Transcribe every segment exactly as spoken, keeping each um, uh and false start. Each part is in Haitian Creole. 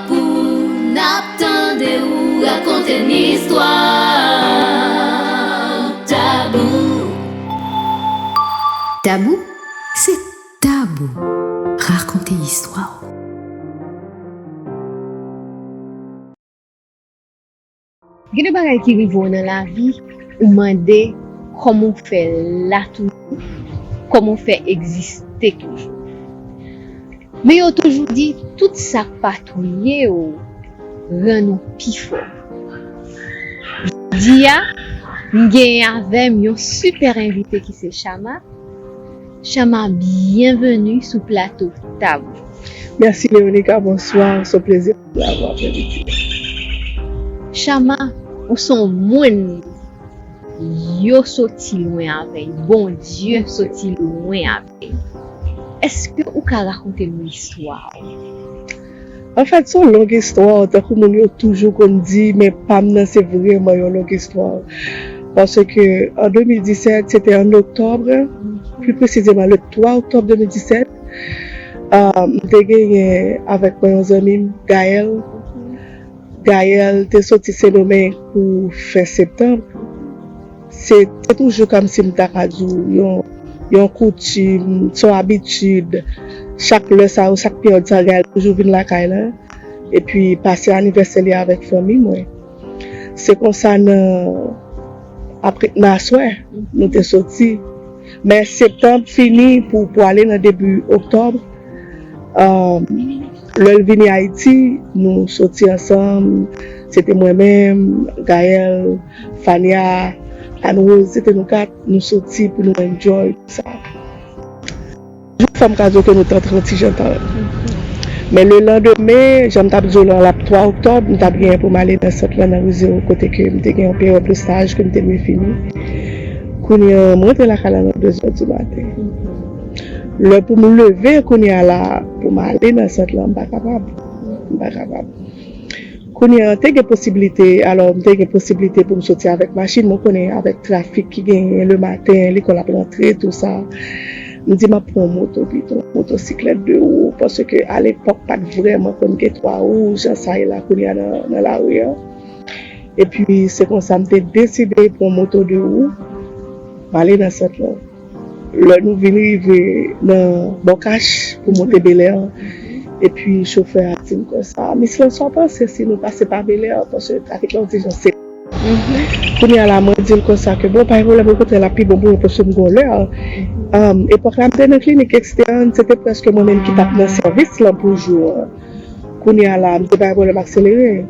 Pou n ap tande ou rakonte n istwa. Tabou. Tabou, se tabou. Rakonte istwa w. Gen de bagay ki rive w nan lavi, ou mande kòman w fè la toujou, kòman w fè egziste toujou. Men yo toujou di, tout sa k pa touye w rann ou pi fò. Jodi a, m genyen avè m yon sipè envite ki se Chama. Chama, byenveni sou plato Tabou. Mèsi, Veronica, bonswa. Se yon plezi pou m la vwa, Veronica. Chama, ou se yon moun yo soti lwen avè l. Bondye soti lwen avè l. Èske ou ka rakonte nou istwa w? Anfèt, se yon long istwa, tankou moun yo toujou konn di, men pa m nan, se vrèman yon long istwa. Paske an de mil disèt, se te an oktòb, pli presizeman le twa oktòb de mil disèt, ah, m te genyen avèk mwen yon zanmi m, Gaël. Gaël te soti Sendomeng pou fen septanm. Se, se toujou kòmsi m ta ka di w yon, yon koutim, se yon abitid. Chak lè sa yo, chak peryòd sa, Gaël toujou vin lakay la. Epi pase anivèsè li avèk fanmi mwen. Se konsa nan, apre, nan aswè, nou te soti. Men septanm fini pou, pou ale nan debi oktòb. Um, lè l vini Ayiti, nou soti ansanm. Se te mwen menm, Gaël, Fania, Anne Rose, se te nou kat, nou soti pou nou enjoy tout sa. Jou fò m ka di w ke nou t antre yon ti jan tan. Men le landemen, jan m t ap di w lan, l ap twa oktòb, m t ap genyen pou m ale nan sant lan nan Rizeo, kote ke m te gen yon peryòd de staj ke m te dwe fini. Kounye a, m rantre lakay la nan de zè di maten. Lè pou m leve kounye a la, pou m ale nan sant lan, m pa kapab. M pa kapab. Kounye a, te gen posiblite, alò, m te gen posiblite pou m soti avèk machin, men w konnen avèk trafik ki genyen le maten, lekòl ap rantre, tou sa. M di, "M ap pran yon moto pito, motosiklèt de wou," paske alepòk, pa t vrèman konn gen twa wou, jan sa ye la kounye a nan, nan lari a. Epi, se konsa, m te deside pran moto de wou, m ale nan sant lan. Lè nou vin rive nan Bòkach pou monte Belè, epi chofè a di m konsa, "Miss Lançon, panse si nou pase pa Belè, paske trafik la yon ti jan serye." Kounye a la, mwen di l konsa ke, "Bon, pa gen pwoblèm, okontrè, l ap pi bon pou mwen, paske m gon lè." Anm, epòk la, m te nan klinik ekstèn, se te prèske mwen menm ki t ap nan sèvis lan pou jou an. Kounye a la, m te bay pwoblèm akselere.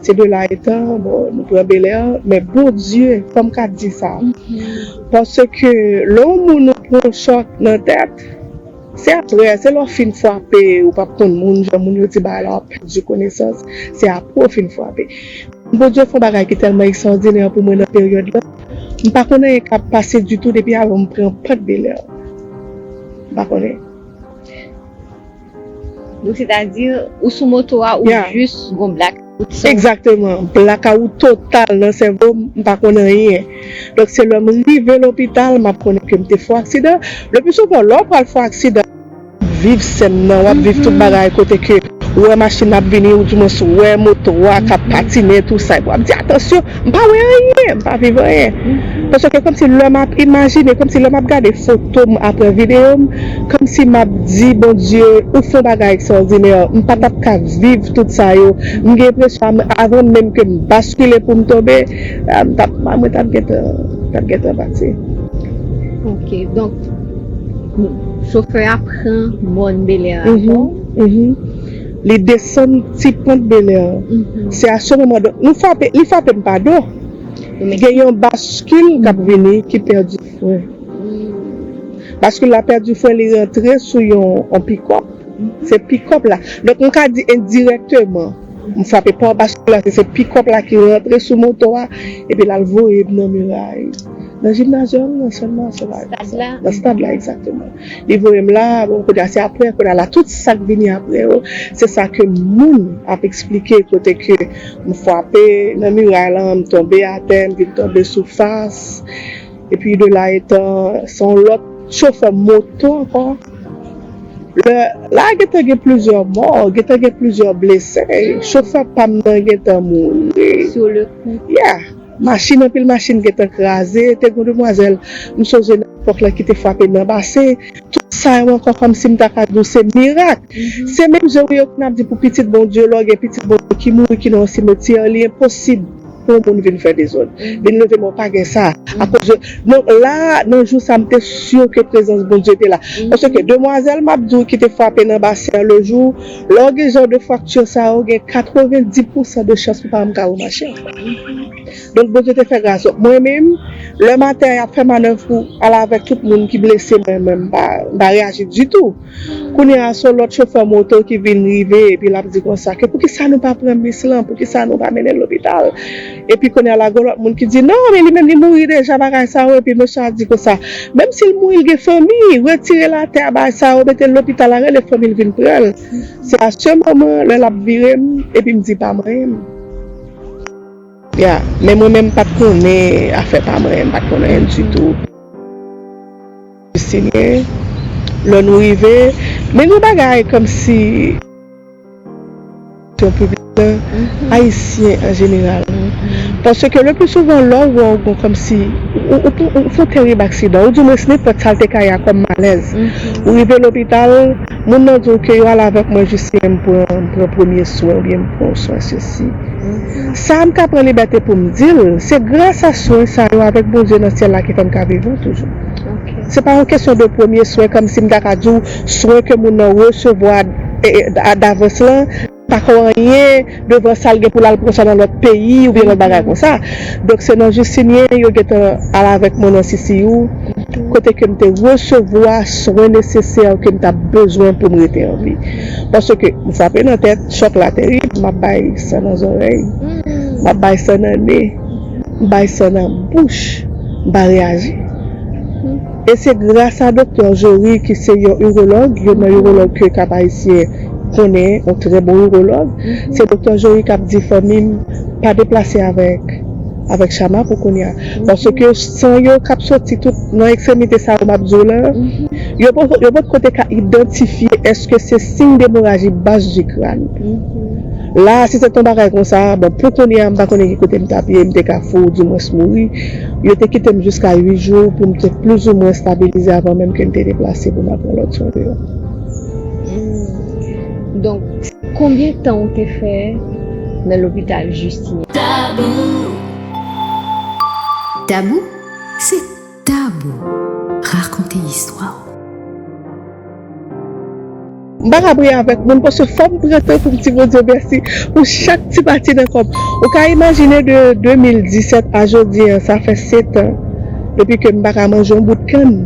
Se de la etan, bon, nou pran Belè, men Bondye, fò m ka di sa. Paske lè yon moun ou pran yon chòk nan tèt, se apre, se lè w fin frape, ou p ap konn moun, jan moun yo di bagay la, w ap pèdi konesans, se apre w fin frape. Bondye fè yon bagay ki tèlman ekstraòdinè pou mwen nan peryòd la. M pa konn anyen k ap pase ditou depi avan m pran pant Belè. M pa konnen. Donk, sètadi, ou sou moto a, ou jis gon blakawout san. Egzakteman. Blakawout total nan sèvo m, m pa konn anyen. Donk, se lè m rive lopital, m ap konnen ke m te fè aksidan. Le pli souvan, lè w pral fè aksidan, w ap viv sèn nan, w ap viv tout bagay kote ke ou wè machin ap vini, ou dimwens ou wè moto a k ap patinen, tou sa. Epi w ap di, "Atansyon, m pa wè anyen, m pa viv anyen." Paske kòmsi lè m ap imajine, kòmsi lè m ap gade foto m apre videyo m, kòmsi m ap di, "Bondye, ou fè yon bagay ekstraòdinè, m pa t ap ka viv tout sa yo." M gen enpresyon, avan menm ke m baskile pou m tonbe, ah, m t ap, mwen t ap gentan, t ap gentan pati. Ok, donk, chofè a pran mòn Belè a avè w? Li desann ti pant Belè a. Se a se moman, donk, nou frape, li frape m pa do. Gen yon baskil k ap vini ki pèdi fren. Baskil la pèdi fren, li rantre sou yon, yon pikòp. Se pikòp la. Donk, m ka di endirèkteman, m frape pa baskil la, se, se pikòp la ki rantre sou moto a, epi l al voye m nan miray. Nan jimnazyòm nan sèlman, se pa nan stad la, egzakteman. Li voye m la, bon, kounye a, se apre, kounye a la, tout sa k vini apre yo, se sa ke moun ap eksplike, kote ke m frape nan miray lan, m tonbe atè, m vin tonbe sou fas. Epi de la etan, se yon lòt chofè moto ankò Lè, la gentan gen plizyè mò, gentan gen plizyè blese. Chofè pa m nan gentan mouri. Sou le kou. Yeah. Machin, anpil machin gentan kraze. Te gen yon demwazèl, m sonje nan epòk la ki te frape nan basen. Tout sa yo ankò kòmsi m ta ka di w se mirak. Se menm jan wi yo konn ap di pou pitit Bondye, lè w gen pitit Bondye ki mouri, ki nan yon simetyè, li enposib pou yon moun vin fè dezòd. Vin leve men w pa gen sa. Akoz de, non, la, nan jou sa, m te si ke prezans Bondye te la. Paske demwazèl, m ap di w, ki te frape nan basen an le jou, lè w gen jan de frakti sa yo, gen katrevenndis pousan de chans pou pa janm ka remache ankò. Donk, Bondye te fè gras. Mwen menm, lè maten an, y ap fè manèv pou al avèk tout moun ki blese, mwen menm, m pa, m pa reyaji ditou. Kounye a, se yon lòt chofè moto ki vin rive, epi l ap di konsa, ke poukisa nou pa pran bis lan, poukisa nou pa mennen l lopital? Epi kounye a, la, gen lòt moun ki di, non, men li menm, li mouri deja, bagay sa yo, epi mesye a di konsa, menm si l mouri, l gen fanmi, retire l atè a, bagay sa yo, mete l lopital la, rele fanmi l vin pran l. Se a se moman, lè l ap vire m, epi m di pa manyen m. Ya, men mwen menm, m pa t konnen afè pa manyen m, m pa t konnen anyen ditou. Senye, lè nou rive, men yon bagay kòmsi yon piblik la, Ayisyen an jeneral. Paske le pli souvan, lè w wè w gon kòmsi, ou, ou, ou, ou fè yon tèrib aksidan, ou di mwens nenpòt sa l te ka ye a kòm malèz. Ou rive lopital, moun nan di w ke yo al avèk mwen jis m pran, m pran premye swen oubyen m pran swen sesi. Sa m ka pran libète pou m di l, se gras a swen sa yo avèk Bondye nan syèl la ki fè m ka vivan toujou. Se pa yon kesyon de premye swen, kòmsi m ta ka di w swen ke moun nan resevwa, e, e, a, davans lan, pa ka anyen devan sa l gen pou l al pran swen nan lòt peyi oubyen lòt bagay konsa. Donk, se nan Jistinyen yo gentan al avèk mwen nan C C U, kote ke m te resevwa swen nesesè ke m t ap bezwen pou m rete an vi. Paske m frape nan tèt, chòk la terib, m ap bay san nan zòrèy, m ap bay san nan nen, m bay san nan bouch, m pa reyaji. E se gras a doktè Jory ki se yon iwològ, youn nan iwològ ke Kap Ayisyen konnen, yon trè bon iwològ. Se doktè Jory k ap di fanmi m pa deplase avèk, avèk Chama pou kounye a. Paske san yo k ap soti tout nan ekstremite sa yo m ap di w la, yo poko, yo potko te ka idantifye èske se siy demoraji bas di kràn. La, si se t yon bagay konsa, bon, pou kounye a, m pa konnen ki kote m t ap ye, m te ka fou, dimwens mouri. Yo te kite m jiska uit jou pou m te plizoumwen stabilize avan menm ke m te deplase pou m al pran lòt swen deyò. Donk, konbyen tan ou te fè nan lopital Jistinyen? Tabou. Tabou, se tabou. Rakonte istwa w. M pa ka priye avèk moun paske fò m pran tan pou m di Bondye mèsi pou chak ti pati nan kò m. Ou ka imajine de de mil disèt a jodi an, sa fè sèt an. Epi ke m pa ka manje yon bout kann.